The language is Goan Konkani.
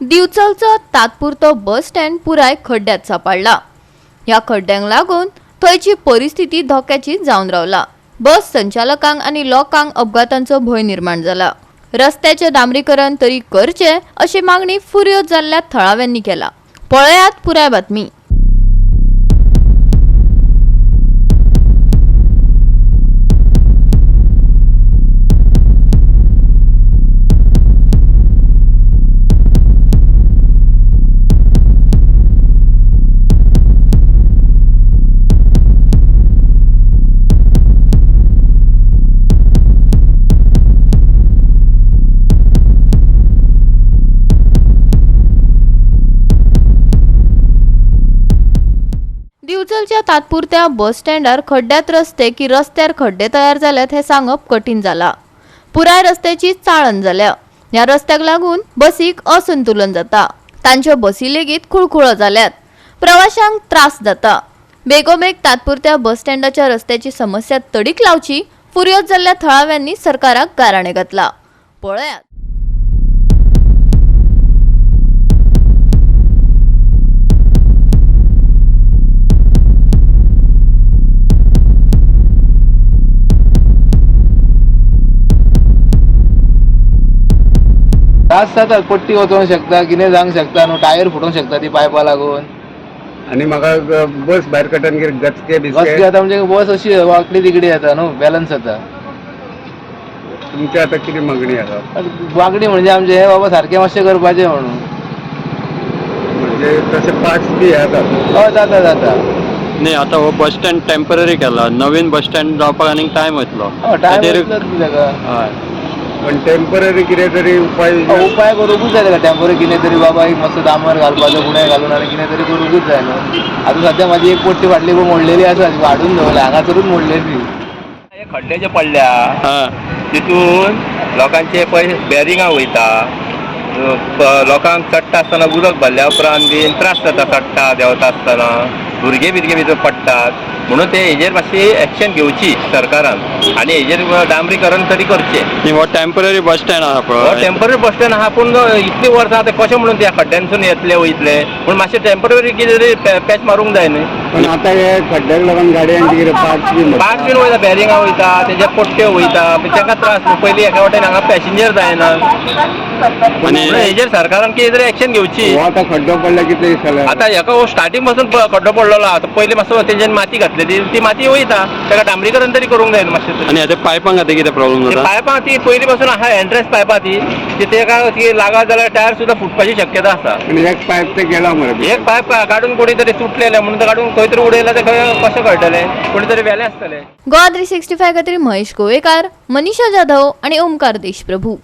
दिवचलचो तात्पुरतो बस स्टँड पुराय खड्ड्यात सापडला. ह्या खड्ड्यांक लागून थंयची परिस्थिती धोक्याची जावन रावला. बस संचालकांक आनी लोकांक अपघातांचो भंय निर्माण जाला. रस्त्याचें डांबरीकरण तरी करचें अशी मागणी फुर्योज जाल्ल्या थळाव्यांनी केला. पळयात पुराय बातमी. दिवचलच्या तात्पुरत्या बस स्टँडार खड्ड्यात रस्ते की रस्त्यार खड्डे तयार जाल्यात हें सांगप कठीण जाला. पुराय रस्त्याची चाळण जाल्या. ह्या रस्त्याक लागून बसीक असंतुलन जाता. तांच्यो बसी लेगीत खुळखुळो जाल्यात. प्रवाशांक त्रास जाता. बेगोबेग तात्पुरत्या बस स्टँडाच्या रस्त्याची समस्या तडीक लावची फुर्योज जाल्ल्या थळाव्यांनी सरकाराक गाराणें घातलां. पळयात. त्रास जाता, पट्टी वचोंक शकता, कितें जावंक शकता न्हू, टायर फुटोंक शकता ती पायपा लागून. आनी म्हाका बस भायर काडटना कितें गचके बस बिचके जाता म्हणजे बस अशी वाकडी तिकडी जाता न्हू, बॅलन्स जाता. तुमची आतां कितें मागणी आसा? वागडी म्हणजे आमचें हें बाबा सारकें मातशें करपाचें म्हणून. म्हणजे तशे पार्ट्स बी हे आसा. हय, जाता जाता. नाही, आता हो बस स्टँड टेम्पररी केला. नवीन बस स्टँड जावपाक आनीक टायम वयतलो. हय, टायम ताचेर वयतलोच ताका. हय. पण टेम्पररी कितें तरी उपाय हय, उपाय करूंकूच जाय ताका. टेम्पोररी कितें तरी बाबा एक मातसो डांबर घालपाचो, गुणे घालून आनी कितें तरी करूंकूच जाय न्हू. आतां सद्या म्हाजी एक पट्टी फाटली पळय मोडलेली आसा, ती हाडून दवरल्या हांगासरूच मोडलेली. हे खड्डे जे पडल्या हा. तितून लोकांचे पयशे बॅरिंगां वयता, लोकांक चडटा आसतना उदक भरल्या उपरांत बीन त्रास जाता, चडटा देंवता आसतना भुरगे बिरगे भितर पडटात. म्हणून ते हेजेर मातशी एक्शन घेवची सरकारान आनी हेजेर डांबरीकरण तरी करचें. न्ही, हो टेम्पररी बस स्टँड आहा हो पळय. टेम्पररी बस स्टँड आहा, पूण इतली वर्सां आतां कशें म्हणून त्या खड्ड्यांसून येतले वयतले, पूण मातशें टेम्पररी कितें तरी पॅच मारूंक जाय न्हय. पण आतां हे खड्ड्याक लागून गाडयांचे कितें पार्ट्स बी पार्ट बीन वयता, बॅरिंगां वयता, तेजे पट्ट्यो वयता, तांकां त्रास न्हू. पयलीं एका वाटेन हांगा पॅसेंजर जायना. आनी म्हणून हेजेर सरकारान कितें तरी एक्शन घेवची. हो आतां खड्डो पडला कितले दीस जाले? आता हेका हो स्टार्टिंग पासून खड्डो पडलेलो आहा. पयलीं मातसो तेंच्यानी माती घातलेली, ती माती वयता, ताका डांबरीकरण तरी करूंक जाय न्हू मातशें तरी. आनी हाते पायपां खातीर कितें प्रॉब्लेम ते जाता? पायपां ती पयलीं पासून आहा, एंट्रन्स पायपां ती, ती तेका ती लागत जाल्यार टायर सुद्दां फुटपाची शक्यता आसा. आनी एक पायप ते गेला मरे. एक पायप काडून कोणी तरी तुटलेलें म्हणून ते काडून खंय तरी उडयलें, तें खंय कशें कळटलें, कोणी तरी व्हेलें आसतलें. गोवा 365 खातीर महेश गोवेकार, मनीषा जाधव आणि ओमकार देशप्रभू.